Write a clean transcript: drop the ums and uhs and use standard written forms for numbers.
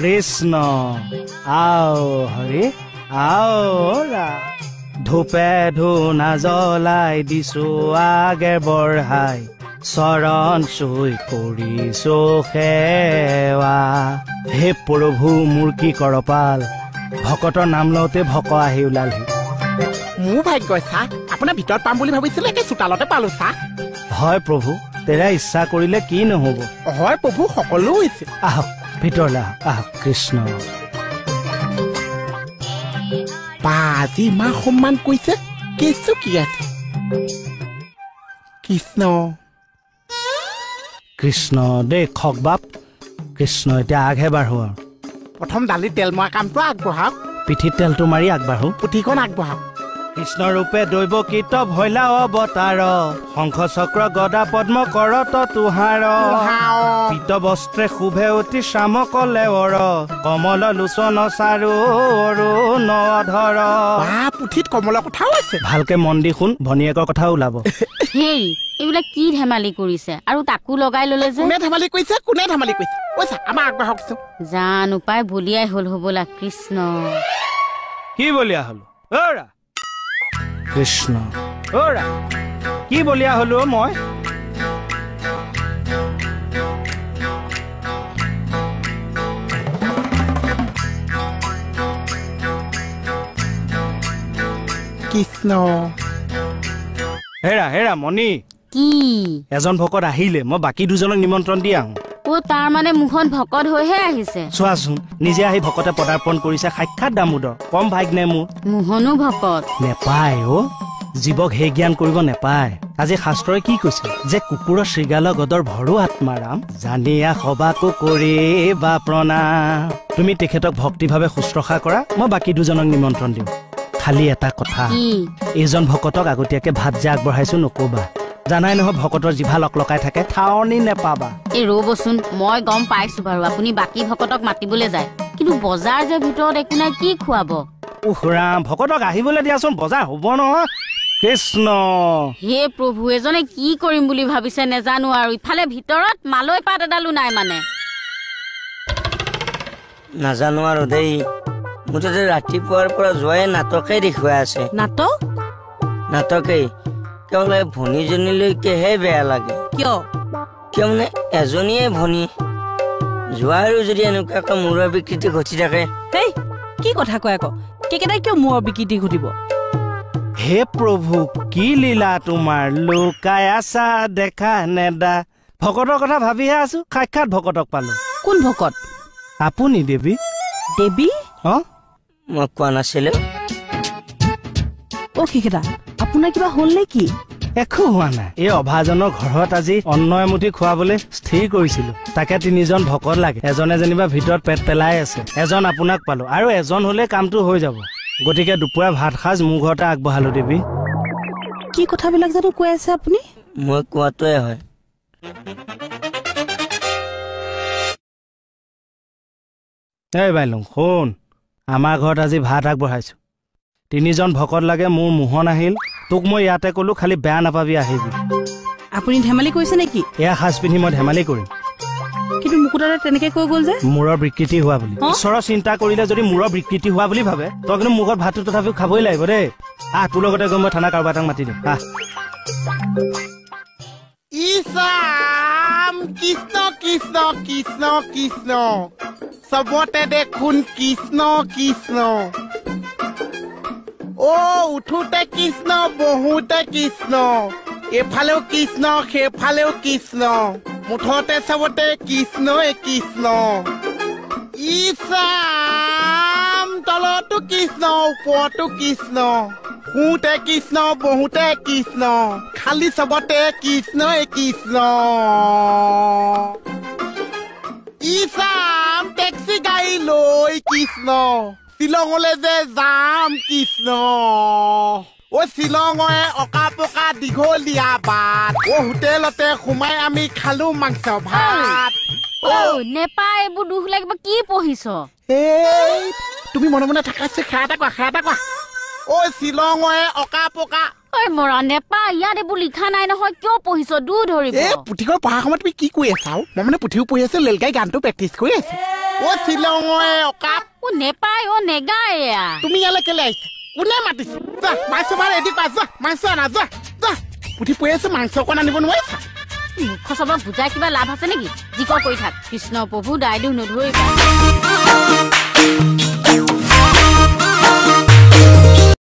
কৃষ্ণ আও হৰি আও ধূপে ধূনা জ্বলাই দিছো আগে বঢ়াই চৰণ চুই কৰিছো সেৱা। হে প্ৰভু মোৰ কি কৰপাল, ভকতৰ নাম লওঁতে ভক আহি ওলালহি। মোৰ ভাগ্য চা, আপোনাৰ ভিতৰত পাম বুলি ভাবিছিলো, একে চোতালতে পালো চা। হয় প্ৰভু, তেৰা ইচ্ছা কৰিলে কি নহ'ব। হয় প্ৰভু, সকলো হৈছে। আহক ভিতৰলৈ আহক, আহক। কৃষ্ণ। বা আজি ইমান সন্মান কৰিছে, কেঁচু কি আছে। কৃষ্ণ কৃষ্ণ দেই খক বাপ। কৃষ্ণ, এতিয়া আগহে বাঢ়ো আৰু। প্ৰথম দালি তেল মৰা কামটো আগবঢ়াওক। পিঠিত তেলটো মাৰি আগবাঢ়ো। পুথিখন আগবঢ়াওক। কৃষ্ণ ৰূপে দৈৱকীত ভৈলা অৱতাৰ, শংখ চক্ৰ গদা পদ্ম কৰত তোহাৰ, পীত বস্ত্ৰে শোভে অতি শ্যাম কলেৱৰ, কমল লোচন চাৰু নধৰ। পুথিত কমলৰ কথাও আছে। ভালকে মন দি শুন, ভনীয়েকৰ কথাও ওলাব। হেই, এইবিলাক কি ধেমালি কৰিছে আৰু তাকো লগাই ললে যে। কোনে ধেমালি কৰিছে? কোনে ধেমালি কৰিছে? কৈছা আমাৰ আগবাঢ়কচোন। জানো পাই বলিয়াই হল হবলা। কৃষ্ণ। কি বলিয়া হলো? অৰা কৃষ্ণ, অৰা কি বলিয়া হলো মই? কৃষ্ণ। হেৰা হেৰা মণি, কি এজন ভকত আহিলে, মই বাকী দুজনক নিমন্ত্ৰণ দি আহো। অ, তাৰ মানে মোহন ভকত হৈহে আহিছে। চোৱাচোন, নিজে আহি ভকতে পদাৰ্পণ কৰিছে, সাক্ষাৎ দামোদৰ। কম ভাগ নে মোৰ? মোহনো ভকত নেপায় অ, জীৱক সেই জ্ঞান কৰিব নেপায়। আজি শাস্ত্ৰই কি কৈছে যে কুকুৰৰ শৃগাল গদৰ ভৰো আত্মাৰাম, জানিয়া সবাকো কৰিবা প্ৰণাম। তুমি তেখেতক ভক্তিভাৱে শুশ্ৰূষা কৰা, মই বাকী দুজনক নিমন্ত্ৰণ দিওঁ। খালি এটা কথা, এইজন ভকতক আগতীয়াকে ভাত যে আগবঢ়াইছো নকবা। জানাই নহয় ভকতৰ জিভা লকলকাই থাকে, থাৱনি নেপাবা। এই ৰ'বচোন, মই গম পাইছো বাৰু আপুনি বাকী ভকতক মাতিবলৈ যায়, কিন্তু বজাৰ যে ভিতৰত একো নাই, কি খুৱাব? উহ ৰাম, ভকতক আহিবলৈ দিয়াচোন, বজাৰ হ'ব নহয়। কৃষ্ণ। হে প্ৰভু, এজনে কি কৰিম বুলি ভাবিছে নেজানো আৰু। ইফালে ভিতৰত মালৈ পাত এডালো নাই মানে। নাজানো আৰু দেই, মুঠতে ৰাতিপুৱাৰ পৰা যোৱাই নাটকেই দেখুৱাই আছে। নাটক? নাটকেই। কেৱল ভনীজনীলৈকেহে বেয়া লাগে। কিয়? কিয় মানে এজনীয়ে ভনী, যোৱাৰো যদি এনেকুৱাকৈ মূৰৰ বিকৃতি ঘটি থাকে। হেই, কি কথা কয় আকৌ, কেকেটাই কিয় মূৰৰ বিকৃতি ঘটিব? হে প্ৰভু, কি লীলা তোমাৰ, লুকাই আছা দেখা নেদা। ভকতৰ কথা ভাবিহে আছো, সাক্ষাৎ ভকতক পালো। কোন ভকত? আপুনি দেৱী। দেৱী? অ, মই কোৱা নাছিলো। অ কেকেটা, আপোনাৰ কিবা হ'ল নে কি? একো হোৱা নাই। এই অভাজনৰ ঘৰত আজি অন্ন এমুঠি খুৱাবলৈ স্থিৰ কৰিছিলো, তাকে তিনিজন ভকত লাগে। এজনে যেনিবা ভিতৰত পেট পেলাই আছে, এজন আপোনাক পালো, আৰু এজন হলে কামটো হৈ যাব। গতিকে দুপৰীয়া ভাত সাজ মোৰ ঘৰতে আগবঢ়ালো। দেৱী, কি কথাবিলাক জানো কৈ আছে আপুনি? মই কোৱাটোৱে হয়। এই বাইলুং শুন, আমাৰ ঘৰত আজি ভাত আগবঢ়াইছো, তিনিজন ভকত লাগে। মোৰ মোহন আহিল, তোক মই ইয়াতে কলো, খালি বেয়া নাপাবি আহিবি। আপুনি ধেমালি কৰিছে নেকি? এয়া সাজ পিন্ধি মই ধেমালি কৰিম? কিন্তু মুকুতাৰে তেনেকে কৈ গ'ল যে মূৰৰ বিকৃতি হোৱা বুলি। ঈশ্বৰৰ চিন্তা কৰিলে যদি মূৰৰ বিকৃতি হোৱা বুলি ভাবে, তই কিন্তু মোৰ ঘৰত ভাতটো তথাপিও খাবই লাগিব দেই। আহ, তোৰ লগতে গৈ মই থানা কাৰোবাৰ এটাক মাতি দিম। আহ। ইছাম, কৃষ্ণ কৃষ্ণ কৃষ্ণ কৃষ্ণ, চবতে দেখোন কৃষ্ণ কৃষ্ণ। অ, উঠোতে কৃষ্ণ, বহোতে কৃষ্ণ, এফালেও কৃষ্ণ সেইফালেও কৃষ্ণ, মুঠতে চবতে কৃষ্ণই কৃষ্ণ। ইছাম, তলতো কৃষ্ণ ওপৰতো কৃষ্ণ, শুওঁতে কৃষ্ণ বহোতে কৃষ্ণ, খালি চবতে কৃষ্ণই কৃষ্ণ। ইছাম, টেক্সি গাড়ী লৈ কৃষ্ণ, শ্বিলঙলৈ যে যাম কৃষ্ণ। অ, শ্বিলঙৰে অকা পকা দীঘলীয়া বাট, অ হোটেলতে সোমাই আমি খালো মাংস ভাত। অ নেপাই, এইবোৰ দুখ লাগিব। কি পঢ়িছ? এই তুমি মনে মনে থাকা, সেৱা এটা কোৱা, সেৱা এটা কোৱা। অ শ্বিলঙৰে অকা পকা। ঐ মৰা নেপাই, ইয়াত এইবোৰ লিখা নাই নহয়, কিয় পঢ়িছ? দূৰ ধৰিব। এই পুথিখন পঢ়াৰ সময়ত তুমি কি কৰি আছা? মই মানে পুথিও পঢ়ি আছো, ৰেলগাড়ী গানটো প্ৰেক্টিচ কৰি আছো। অ শ্বিলঙৰে অকাপ। অ নেপায়, অ নেগায় এয়া। তুমি ইয়ালৈ কেলে আহিছা? কোনে মাতিছে? যোৱা মাংস ভাত ৰেডি কৰা, যোৱা মাংস আনা, যোৱা যোৱা। পুঠি পৰি আছো, মাংস অকণ আনিব নোৱাৰিছা? মুখ চবক বুজাই কিবা লাভ আছে নেকি? যি কৰ কৰি থাক। কৃষ্ণ প্ৰভু, দাই দোষ নধৰিবা।